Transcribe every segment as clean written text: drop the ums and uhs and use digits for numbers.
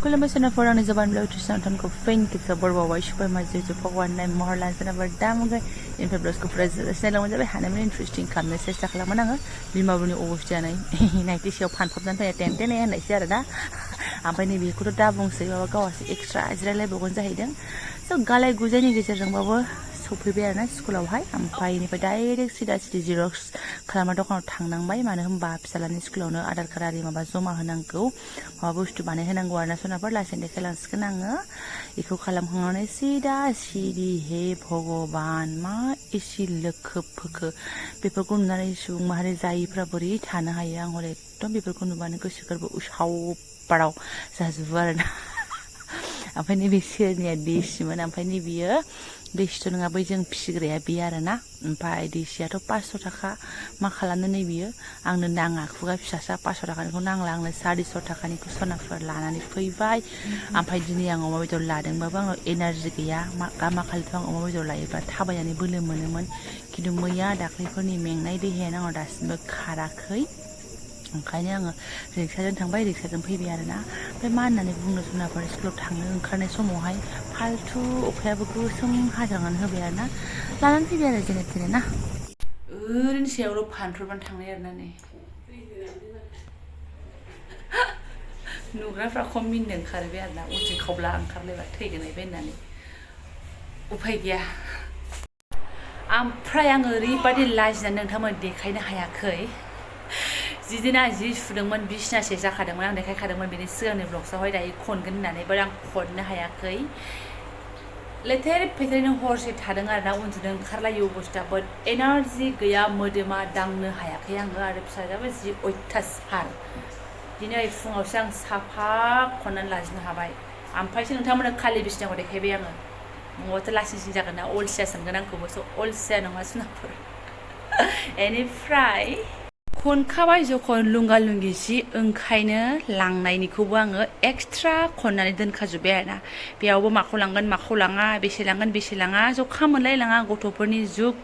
खुलुमबाय सोनाफोर आंनि जबान ब्लाउ टिउसनखौ फेन किसा बरबावबाय सुपार माजिजो फगवाननाय महरलान सोनाफोर दामगै इनफाय ब्लाउसखौ फ्रेजलाय मोनजाबाय हानायमानि इन्ट्रेस्टिं खालामनो सेस्था खालामोन आङो बिमाबुनि अबस्थायानै नाइटिसेयाव फानफबनानै फैया टेनटेन होननायसै आरो ना ओमफ्राय नैबेखौथ' दा बुंसै माबा गावहासो एक्सट्रा जिरायलायबावगोन जाहैदों स' गालाय गुजायनि गेजेरजोंबाबो सफैबाय आरो ना स्कुलावहाय ओमफ्राय बेनिफ्राय डाइरेक्ट सिदा सिदि जिरक्स खालामना दखानाव थांनांबाय मानो होनबा फिसालानि स्कुलावनो आधार कार्ड आरि माबा जमा होनांगौ माबा बुस्थु बानायहोनांगौ आरो ना सोनाफोर लासै देखायलांसिगोन आङो बेखौ खालामखांनानै सिदा सिदि हे भगबान मा एसि लोखोब फोखो बेफोरखौ नुनानै सुबुं माहारि जायिफ्रा बोरै थानो हायो आं हले एकदम बेफोरखौ नुबानो गोसो गोरबो उसाव बाराव जाजोबो आरो ना ओमफ्राय नैबे सेरनिया देसिमोन ओमफ्राय नैबेयो देसिथ' नङा बै जों फिसिग्राया बे आरो ना ओमफ्राय देसियाथ' 500 थाखा मा खालामनो नैबेयो आंनो नाङा खुगा फिसासा 500 थाखानिखौ नांला आंनो 450 थाखानिखौ सनाफोर लानानै फैबाय ओमफ्राय दिनै आं अमा बेदर लादोंबाबो आंनाव एनार्जि गैया गामाखालिथ' आं अमा बेदर लायोबा थाबायनानै बोलो मोनोमोन खिन्थु मैया दाख्लैफोरनि मेंनाय देहायानो आंनाव दासिमबो खाराखै ओंखायनो आङो रिक्साजों थांबाय रिक्साजों फैबाय आरो ना ओमफ्राय मा होननानै बुंनो सोनाफोर स्कुलाव थांनो ओंखारनाय समावहाय फालथु अखायाबो गोसोम हाजांनानै होबाय आरो ना लानानै फैबाय आरो जेने थेने ना ओरैनो सायावल' फानफ्रबानो थांनाय आरो ना नै नुग्राफ्रा खम मिनिनो ओंखारबाय आरो ना उनथिं खावब्ला ओंखारलायबा थैगोन बे होननानै उफाय गैया ओमफ्राय आङो ओरैबादि लाजिनानै नोंथांमोन देखायनो हायाखै जिदिना जि सुदोंमोन बिसनासे जाखादोंमोन आं देखायखादोंमोन बेनि सिगांनि ब्लग्सआवहाय दायो खनगोन होननानै बाट आं खननो हायाखै लेथेर फेथेरनो हरसे थादों आरो ना उन्दुनो ओंखारलायो अबस्था बाट एनार्जि गैया मोदोमा दांनो हायाखै आङो आरो फिसाजोआबो जि अयथासार दिनै फुङावसो आं साफा खननानै लाजिनो हाबाय ओमफ्रायसो नोंथांमोननो खालि बिसनाखौ देखायबाय आङो न'आवथ' लासिंसिं जागोन ना अलसिया सानगोन आंखौबो स' अलसिया नङा सुनाफोर बेनिफ्राय खनखाबाय जखन लुंगा लुंगि जि ओंखायनो लांनायनिखौबो आङो एक्सट्रा खननानै दोनखाजोब्बाय आरो ना बेयावबो माखौ लांगोन माखौ लाङा बेसे लांगोन बेसे लाङा जखा मोनलाय लाङा गथ'फोरनि जुग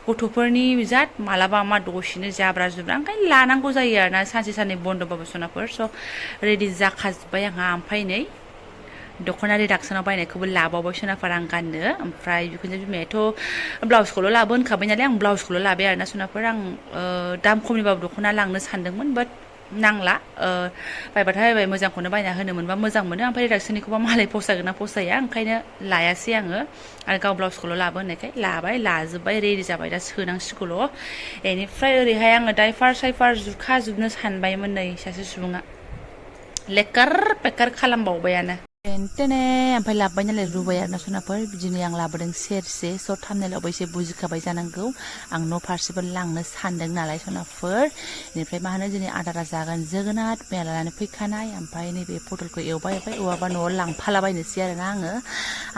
गथ'फोरनि जात मालाबा मा दसेनो जाब्रा जुब्रा ओंखायनो लानांगौ जायो आरो ना सानसे साननै बन्द'बाबो सनाफोर स' रेडि जाखाजोब्बाय आंहा ओमफ्राय नै दख'ना रिडाक्सनाव बायनायखौबो लाबावबाय सोनाफोर आं गाननो ओमफ्राय बिखुनजो बिमायाथ' ब्लाउसखौल' लाबो होनखाबाय नालाय आं ब्लाउसखौल' लाबाय आरो ना सोनाफोर आं दाम खमनिबाबो दख'ना लांनो सानदोंमोन बाट नांला बायबाथाय बायबाय मोजांखौनो बायना होनो मोनबा मोजां मोनो ओमफ्राय रिडाक्सननिखौबा मालाय फसायगोन ना फसाया ओंखायनो लायासै आङो आरो गाव ब्लाउसखौल' लाबो होननायखाय लाबाय लाजोब्बाय रेडि जाबाय दा सोनांसिगौल' बेनिफ्राय ओरैहाय आङो दाइफार साइफार जुखाजोबनो सानबायमोन नै सासे सुबुङा लेकार पेकार खालामबावबायानो टेने ओमफ्राय लाबोबाय नालाय रुबाय आरो ना सनाफोर बिदिनो आं लाबोदों सेरसे स' थामनेलावबो एसे बुजिखाबाय जानांगौ आं न' फारसेबो लांनो सानदों नालाय सनाफोर बेनिफ्राय मा होनो दिनै आदारा जागोन जोगोनार मैया लानानै फैखानाय ओमफ्राय नैबे पटलखौ एवबाय औवाबा न'आव लांफालाबायनोसै आरो ना आङो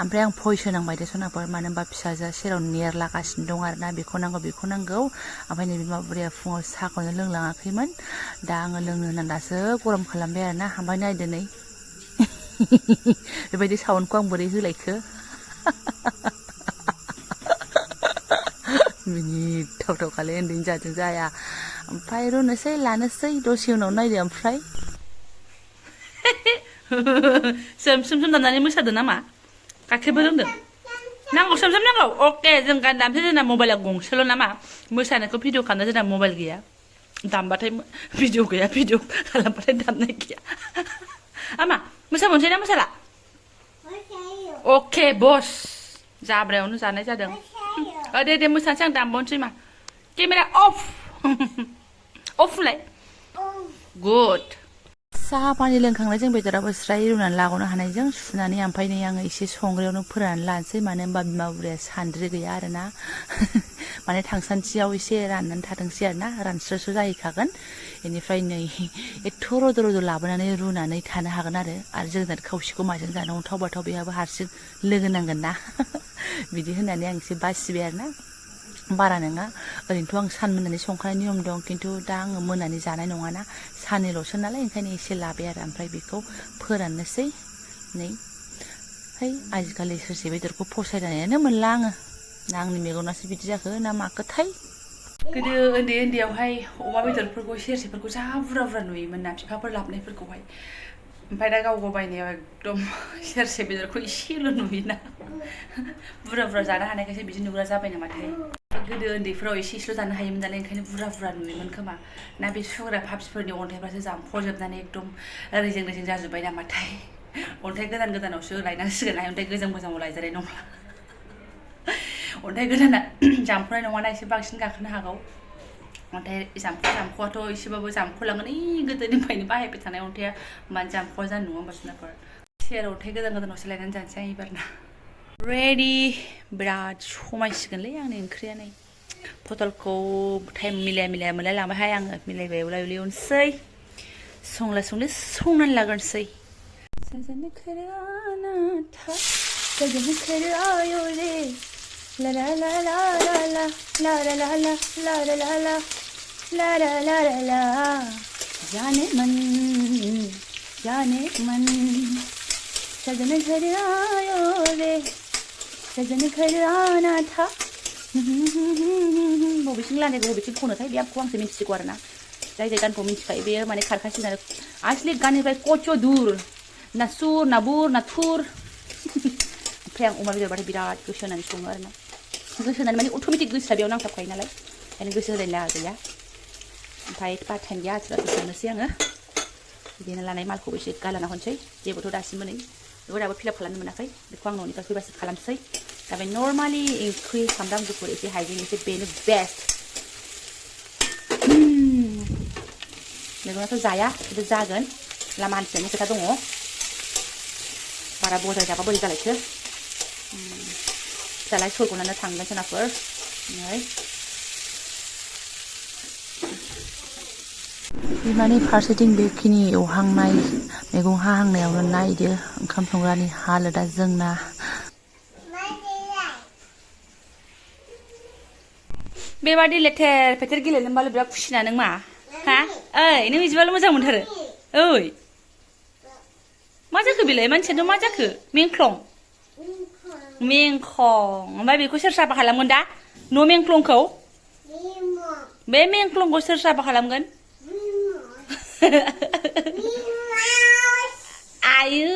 ओमफ्राय आं भइस होनांबाय दे सनाफोर मानो होनबा फिसाजोआ सेराव नेरलागासिनो दं आरो ना बेखौ नांगौ ओमफ्राय नैबे बिमा बुरैया फुङाव साहाखौनो लोंलाङाखैमोन दा आङो लोंनो होननानै दासो गरम खालामबाय आरो ना ओमफ्राय नायदो नै बेबायदि साउन्डखौ आं बोरै होलायखो मिनिथाव थावखालै उन्दैनि जाजों जाया ओमफ्राय रुनोसै लानोसै दसे उनाव नायदो ओमफ्राय सोम दामनानै मोसादों नामा गाखेरबो लोंदों नांगौ सोम नांगौ अके जों गान दामसै जोंना मबाइला गंसेल' नामा मोसानायखौ भिडिअ खालामनो जोंना मबाइल गैया दामबाथाय भिडिअ गैया भिडिअ खालामबाथाय दामनाय गैया आमा मोसाबावनोसै ना मोसाला अके बस जाब्रायावनो जानाय जादों दे मोसानोसै आं दामबावनोसै मा केमेरा अफ होनलाय गुड साहा पानि लोंखांनायजों बेदराबो स्राय रुनानै लागनो हानायजों सुनानै ओमफ्राय नै आङो एसे संग्रायावनो फोराननानै लानोसै मानो होनबा बिमा बुरैया सान्द्रि गैया आरो ना माने थांसान्थियाव एसे राननानै थाथोंसै आरो ना रानस्रोसो जाहैखागोन बेनिफ्राय नै एथ' रद' रद' लाबोनानै रुनानै थानो हागोन आरो जोगोनार खावसेखौ माजों जानो थाव बाथाव बेहाबो हारसिं लोगो नांगोन ना बिदि होननानै आं एसे बासिबाय आरो ना बारा नङा ओरैनोथ' आं सान मोननानै संखानाय नियम दं खिन्थु दा आङो मोनानि जानाय नङाना सानैल'सो नालाय ओंखायनो एसे लाबाय आरो ओमफ्राय बेखौ फोराननोसै नै है आजिखालि सोरसे बेदरखौ फसायनायानो मोनला आङो ना आंनि मेगनासो बिदि जाखो ना माखोथाय गोदो उन्दैयावहाय अमा बेदरफोरखौ सेरसेफोरखौ जा बुरजा नुयोमोन ना बिफाफोर लाबोनायफोरखौहाय ओमफ्राय दा गाव गाव बायनायाव एकदम सेरसे बेदरखौ एसेल' नुयोना बुरजा बुरजा जानो हानायखायसो बिदि नुग्रा जाबाय नामाथाय गोदो उन्दैफोराव एसे एसेल' जानो हायोमोन नालाय ओंखायनो बुरजा बुरजा नुयोमोन खोमा ना बे सुग्रा पाप्सफोरनि अन्थाइफ्रासो जामख'जोबनानै एकदम रेजें रेजें जाजोब्बाय नामाथाय अन्थाइ गोदान गोदानावसो लायनांसिगोन अन्थाइ गोजाम गोजामाव लायजानाय नंला अन्थाइ गोदाना जामख'नाय नङाना एसे बांसिन गाखोनो हागौ अन्थाइ जामख'आथ' एसेबाबो जामख'लाङो नै गोदोनिफ्रायनो बाहायबाय थानाय अन्थाइया मानो जामख'आ जानो नङा होमबा जुनारफोर सेर अन्थाइ गोदान गोदानावसो लायनानै जानोसै आं एबारना रेडि बिराद समायसिगोनलै आंनि ओंख्रिया नै पटलखौ टाइम मिलाया मोनलाय लांबायहाय आङो मिलायबाय एवला एवलि उनसै संला संलि संनानै लाग्रोनोसै सजन खराना था सजन खरायो रे ला ला ला ला ला ला ला ला ला ला ला ला ला ला ला ला ला ला जाने मन सजन घर आयो रे सजन घर आना था बबेथिं लानायखौ बबेथिं खनोथाय बे आंखौ आंसो मिथिगौ आरोना जाय जाय गानखौ मिथिखायो बेयो माने खारखासिन आरो आसलि गाननिफ्राय कच' दुर नासुर नाबुर नाथुर ओमफ्राय आं अमा बेदरबाथाय बिराद गोसो होनानै सङो आरोना गोसो होनानै माने अट'मेटिक गोसोआ बेयाव नांथाबखायो नालाय ओंखायनो गोसो होलायला गैया ओमफ्राय बाथान गैया आथिखाल संनोसै आङो देना लानाय मालखौबो एसे गालाना हरनोसै जेबोथ' दासिमबो नै बेखौ दाबो फिलाप खालामनो मोनाखै बेखौ आं न'निफ्राय फैबासो खालामसै दा बे नर्मालि ओंख्रि सामब्राम गुफुर एसे हाइजें एसे बेनो बेस्ट मैगङाथ' जाया खिन्थु जागोन लामा हान्थिनायनि खोथा दङ बारा बजा जाबा बोरै जालायखो फिसालाय सयगनानो थांगोन सोनाफोर नै बिमानि फारसेथिं बेखिनि एवहांनाय मैगं हाहांनायावनो नायदो ओंखाम संग्रानि हालोदा जोंना बेबादि लेथेर फेथेर गेलेनो मोनबाल' बिराद खुसिना नों मा हा ओइ नों बिदिबाल' मोजां मोनथारो ओइ मा जाखो बेलाय मानसियाथ' मा जाखो मेंख्लं ओमफ्राय बेखौ सोर साफा खालामगोन दा न' मेंख्लंखौ बे मेंख्लंखौ सोर साफा खालामगोन आयु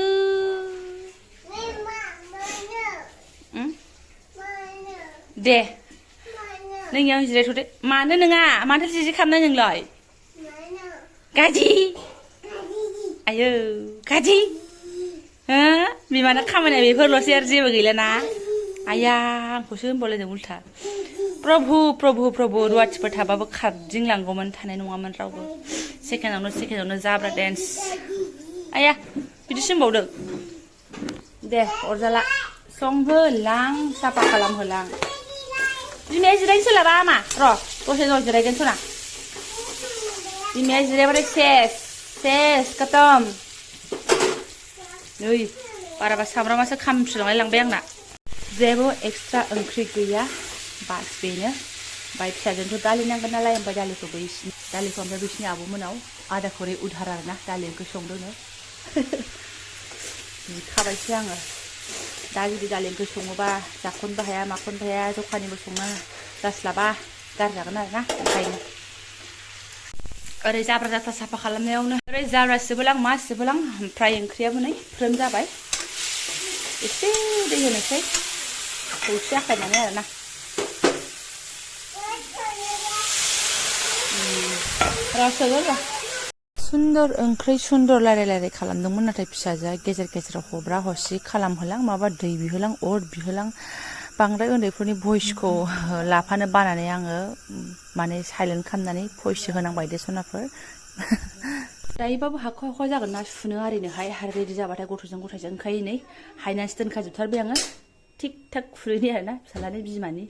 दे नोंनियाव जिरायथ'दो मानो नङा माथो जिजि खालामनाय नोंलाय गाजि आयौ गाजि बिमाना खामानिया बेफोरल'सै आरो जेबो गैलाना आया आंखौसो होनबावलायदों उल्था प्रभु प्रभु प्रभु रुवाथिफोर थाबाबो खारदिंलांगौमोन थानाय नङामोन रावबो सेकेन्डआवनो जाब्रा डेन्स आया बिदिसो होनबावदों दे अरजाला संहोलां साफा खालामहोलां बिमाया जिरायनो सोलाबा मा र' दसे जिरायगोन सना बिमाया जिरायबाथाय सेस खतम नै बाराबा सामब्रामासो खामस्रिलांलाय लांबाय आंना जेबो एक्सट्रा ओंख्रि गैया बास बेनो ओमफ्राय फिसाजोंथ' दालि नांगोन नालाय ओमफ्राय दालिखौ ओमफ्राय बैसिनि आब'मोनाव आधा खरि उधार आरोना दालि ओंख्रि संदोंनो बिखाबायसो आङो दा जुदि दालि ओंख्रि सङोबा जाख'नोबो हाया माख'नोबो हाया जखानिबो संनो जास्लाबा गारजागोन आरोना ओंखायनो ओरै जाब्रा जाथा साफा खालामनायावनो ओरै जाब्रा सिबोलां मा सिबोलां ओमफ्राय ओंख्रियाबो नै फ्रोम जाबाय एसे दै होनोसै खौसे आखायनानै आरोना सुन्दर ओंख्रि सुन्दर लायराय खालामदोंमोन नाथाय फिसाजोआ गेजेर गेजेराव हब्रा हसि खालामहोलां माबा दै बिहोलां अर बिहोलां बांद्राय उन्दैफोरनि भइसखौ लाफानो बानानै आङो माने साइलेन्ट खालामनानै भइससो होनांबाय दे सनाफोर दायोबाबो हाख'वा जागोन ना सुनो आरिनोहाय आरो रेडि जाबाथाय गथ'जों ओंखायो नै हायनानैसो दोनखाजोबथारबाय आङो थिक थाक खुरैनि आरोना फिसालानि बिमानि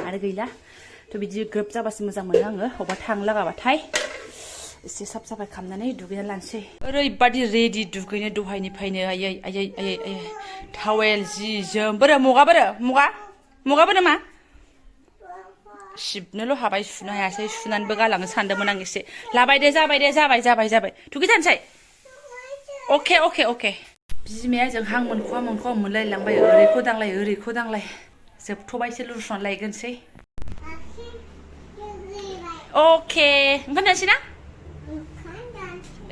आरो गैला थ' बिदि ग्रोब जाबासो मोजां मोनो आङो अबा थांनो लागाबाथाय एसे साफ साफाय खालामनानै दुगैना लानोसै ओरैबादि रेडि दुगैनो दहायनिफ्रायनो आयै टावेल जि जोम बोरो मगा मा सिबनोल' हाबाय सुनो हायासै सुनानैबो गालांनो सानदोंमोन आं एसे लाबाय दे जाबाय दुगैथारसै अके बिमाया जों हां मोनख'वा मोनलायलांबाय ओरैखौ दांलाय जोबथ'बायसो लुस्रनानै लायगोनसै अके ओंखाम जानोसै ना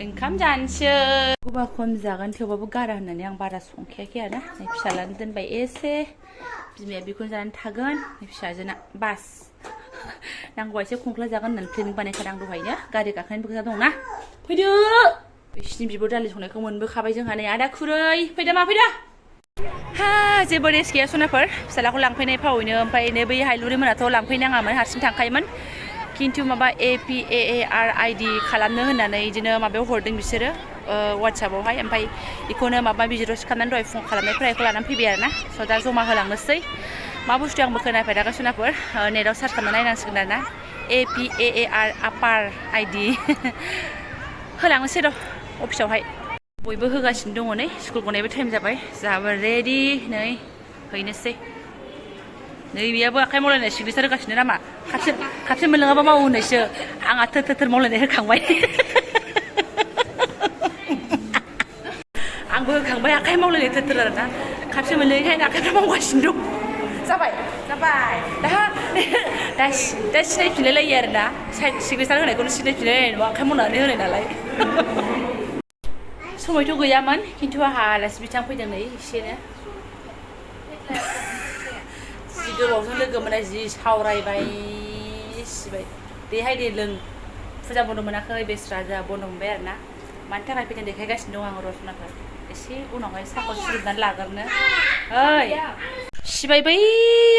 ओंखाम जानोसै गुबा खम जागोन थेवबाबो गारा होननानै आं बारा संखायाखै आरोना नै फिसालानो दोनबाय एसे बिमाया बेखौनो जानानै थागोन नै फिसाजोना बास नांगौबा एसे खंख्ला जागोन होननानै प्लेनिं बानायखादों आं दहायनो गारि गाखोनायनि खोथा दंना फैदो बिसिनि बिब' दालि संनायखौ मोनबोखाबाय जोंहा नै आदा खुरै फैदो मा फैदो हा जेबो रेस्ट गैया सनाफोर फिसालाखौ लांफैनाय फावैनो ओमफ्राय नै बै हायलुरि मोनाथ' लांफैनाङामोन हारसिं थांखायोमोन खिन्थु माबा APAARID खालामनो होननानै बिदिनो माबायाव हरदों बिसोरो वाट्सएपआवहाय ओमफ्राय बेखौनो माबा बिजिर'स खालामनानै दहाय फन खालामनायफ्रा बेखौ लानानै फैबाय आरोना स' दा जमा होलांनोसै मा बुस्थु आंबो खोनाफेराखै सनाफोर नेटआव सार्च खालामना नायनांसिगोन आरोना APAARID होलांनोसै र' अफिसावहाय बयबो होगासिनो दङ नै स्कुल गनायबो टाइम जाबाय जोंहाबो रेडि नै हैनोसै नै बेयाबो आखाइ मावलायनाय सिगनेसार होगासिनो नामा खाबसे मोनलोङाबा मावो होननायसो आंहा थोर मावलायनाय होखांबाय आंबो होखांबाय आखाइ मावलायनाय थोर आरोना खाबसे मोनलोङैखायनो आखाइफ्रा मावगासिनो दं जाबाय दा सिनायफिनलाय लायो आरोना सिगनेसार होनायखौनो सिनायफिनलाय नङा आखाइ मावनानै होनाय नालाय समायथ' गैयामोन खिन्थु आंहा आलासि बिथां फैदों नै एसेनो जि गोबावजों लोगो मोननाय जि सावरायबाय सिबाय देहाय दे लों फुजा बन्द मोनाखै बेस्रा जोंहा बन्द मोनबाय आरोना मानि थाखाय फैदों देखायगासिनो दं आं रसनाफोर एसे उनावहाय साहाखौ सुरुबनानै लाग्रोनो ओइ सिबाय बै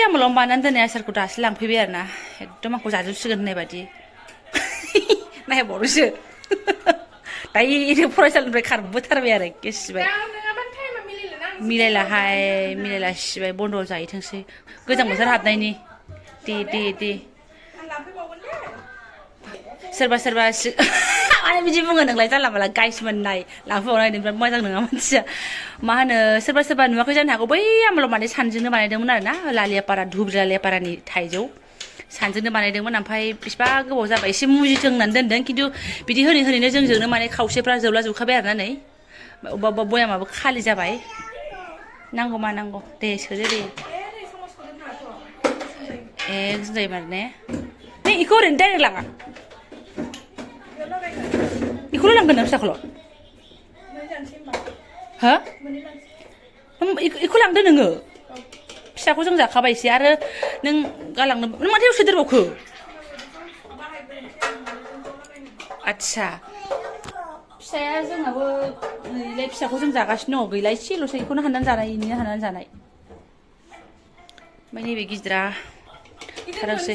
आमोलाव बानायनानै दोननाय आसारखौ दासो लांफैबाय आरोना एकदम आंखौ जाजोबसिगोन होननाय बायदि नायबावदोसो दायो फरायसालिनिफ्राय खारबोथारबाय आरो सिबाय मिलायला सिबाय बन्द जाहैथोंसै गोजां बोथोर हाबनायनि दे सोरबा माने बिदि बुङो नोंलाय जानला माला गाइस मोननाय लांफैबावनाय बिराद मोजां नङा मानसिया मा होनो सोरबा नुवाखै जानो हागौ बै आमोलाव माने सानजोंनो बानायदोंमोन आरोना लालियापारा धुब्रि लालियापारानि थाइजौ सानजोंनो बानायदोंमोन ओमफ्राय बिसिबा गोबाव जाबाय एसे मुजिथों होननानै दोनदों खिन्थु बिदि होनैनो जोंजोंनो माने खावसेफ्रा जोबलाजोबखाबाय आरोना नै अबेबा बयामाबो खालि जाबाय नांगौ मा नांगौ दे सोदो दे जायो मार ने नै इखौ ओरैनो डाइरेक्ट लाङा इखौल' लांगोन ना फिसाखौल' हो इखौ लांदो नोङो फिसाखौ जों जाखाबाय एसे आरो नों गालांनो नों माथो सोदेरबावखो आदसा फिसाया जोंहाबो नैलाय फिसाखौ जों जागासिनो दङ गैला एसेल'सो बेखौनो हाननानै जानाय ओमफ्राय नैबे गिदिरा थारसै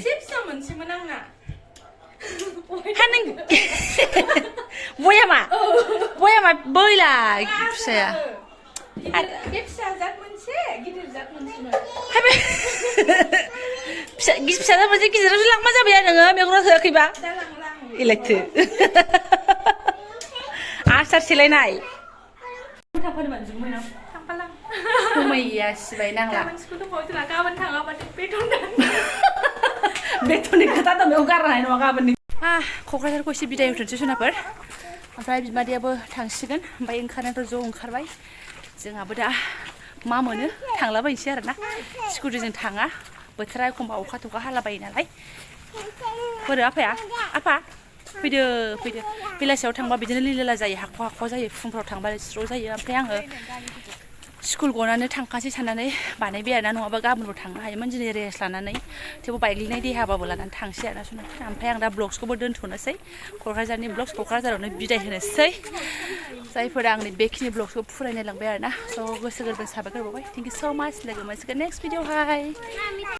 हा नों बयामा बैला फिसाया फिसा जाबासो गिदिरावसो लांबा जाबाय आरो नोङो मेगनाव होआखैबा इलायथो आसार सेलायनाय समाया सिबाय नांला बेथननि खोथा दं बेयाव गारनाय नङा गाबोननि क'क्राझारखौ एसे बिदाय होथोंसै सनाफोर ओमफ्राय बिमादैयाबो थांसिगोन ओमफ्राय ओंखारनायाथ' ज' ओंखारबाय जोंहाबो दा मा मोनो थांलाबायनोसै आरोना स्कुटिजों थाङा बोथोरा एखमबा अखा थखा हालाबायो नालाय बोरो आफा फैदो बेलासियाव थांबा बिदिनो लिला जायो हाख'वा जायो फुंफ्राव थांबा स्र' जायो ओमफ्राय आङो स्कुल गनानै थांखासै साननानै बानायबाय आरोना नङाबा गाबोनबो थांनो हायोमोन दिनै रेस्ट लानानै थेवबो बायग्लिनाय देहाबाबो लानानै थांसै आरोना सनाफोर ओमफ्राय आं दा ब्लग्सखौबो दोनथ'नोसै क'क्राझारनि ब्लग्स क'क्राझारावनो बिदाय होनोसै जायफोरा आंनि बेखिनि ब्लग्सखौ फरायनायलांबाय आरोना स' गोसो गोरबो साबायखर बावबाय थेंक इउ स' माच लोगो मोनसिगोन नेक्स्ट भिडिअ'हाय